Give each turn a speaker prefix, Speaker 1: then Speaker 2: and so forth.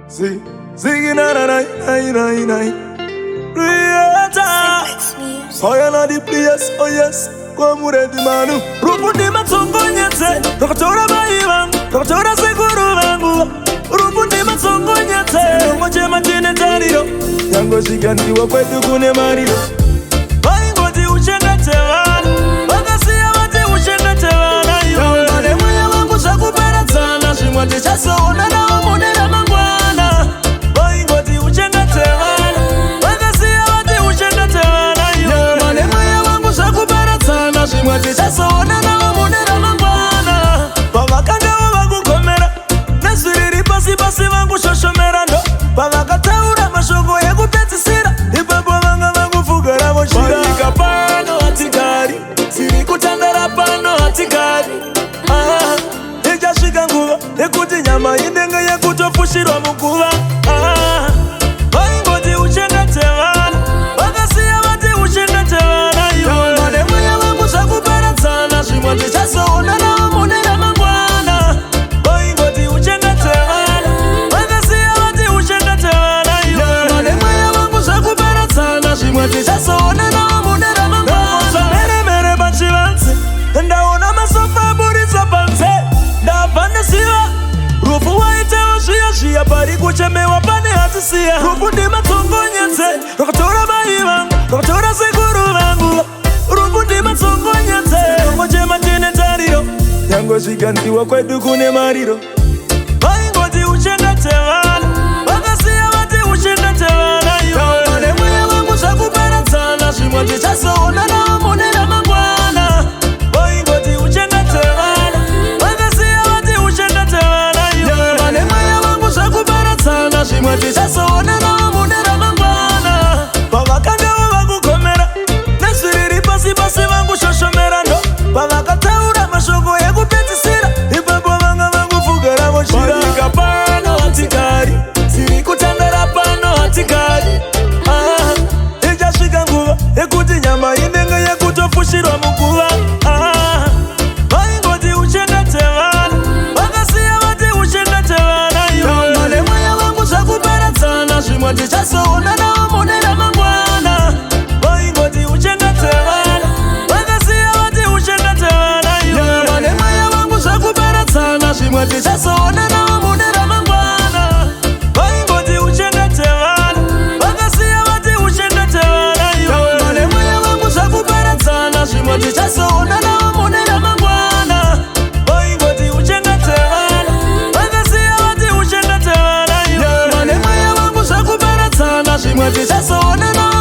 Speaker 1: Zig, ziggy na na na na na na. Creator.
Speaker 2: Simplex Music.
Speaker 1: Fire na the place, oh yes. Kwamure di manu. Rufu ndi matsongonyetse, rakatora mai vangu, rakatora sekuru vangu. Rufu ndi matsongonyetse, ngochema tine tariro. Yangosvikandiwa kwedu kune mariro. Vaingoti uchengete vana, vakasiya vati uchengete vana iwe. Vane mweya vangu zvakuparadzana, zvimwe tichazoonanawo mune ramangwana. Vaingoti uchengete vana, vakasiya vati uchengete vana iwe. Vane mweya vangu zvakuparadzana, zvimwe tichazoonanawo mune ramangwana. Pavakangawo vakugomera, nezwi riri pasi pasi vangushoshomera ndo pavakataura mashoko ekupedzisira, ipapo vanga vakufuga ravo jira. Panyika pano hatigari, tiri kutandara pano hatigari. Ah, ichasvika nguva yekuti nyama inenge yekutofushirwa muguva. Ah, vaingoti uchengete vana, vakasiya vati uchengete vana iwe. Vane mweya vangu zvakuparadzana, zvimwe tichazoonanawo mune ramangwana. Vaingoti uchengete vana, vakasiya vati uchengete vana iwe. Vane mweya vangu zvakuparadzana, zvimwe tichazoonanawo mune ramangwana. Meremere pachivanze, ndaona masofa aburitsa panze, ndabva ndaziva rufu waitewo zviya zviya, pari kuchemewa pane hatisiya. Rufu ndimatsongonyetse, rakatora mai vangu, rakatora sekuru vangu. Rufu ndimatsongonyetse, ngochema tine tariro, yangosvikandiwa kwedu kune mariro. Vaingoti uchengete vana, vakasiya vati uchengete vana iwe. Vane mweya vangu zvakuparadzana, zvimwe tichazoonanawo mune ramangwana. Vaingoti uchengete vana, vakasiya vati uchengete vana iwe. Vane mweya vangu zvakuparadzana, zvimwe tichazoonanawo mune ramangwana. Pavakangawo vakugomera, nezwi riri pasi pasi vangushoshomera ndo pavakataura mashoko ekupedzisira, ipapo vanga vakufuga ravo jira. Panyika pano hatigari, tiri kutandara pano hatigari. Ah, ichasvika nguva yekuti nyama inenge yekutofushirwa muguva. Ah, vaingoti uchengete vana, vakasiya vati uchengete vana iwe. Vane mweya vangu zvakuparadzana, zvimwe tichazoonanawo mune ramangwana. Vaingoti uchengete vana, vakasiya vati uchengete vana iwe. Vane mweya vangu zvakuparadzana, zvimwe tichazoonanawo mune ramangwana. Vaingoti uchengete vana, vakasiya vati uchengete vana iwe. Vane mweya vangu zvakuparadzana, zvimwe tichazoonanawo mune ramangwana. Vaingoti uchengete vana, vakasiya vati uchengete vana iwe. Vane mweya vangu zvakuparadzana, zvimwe tichazoonana.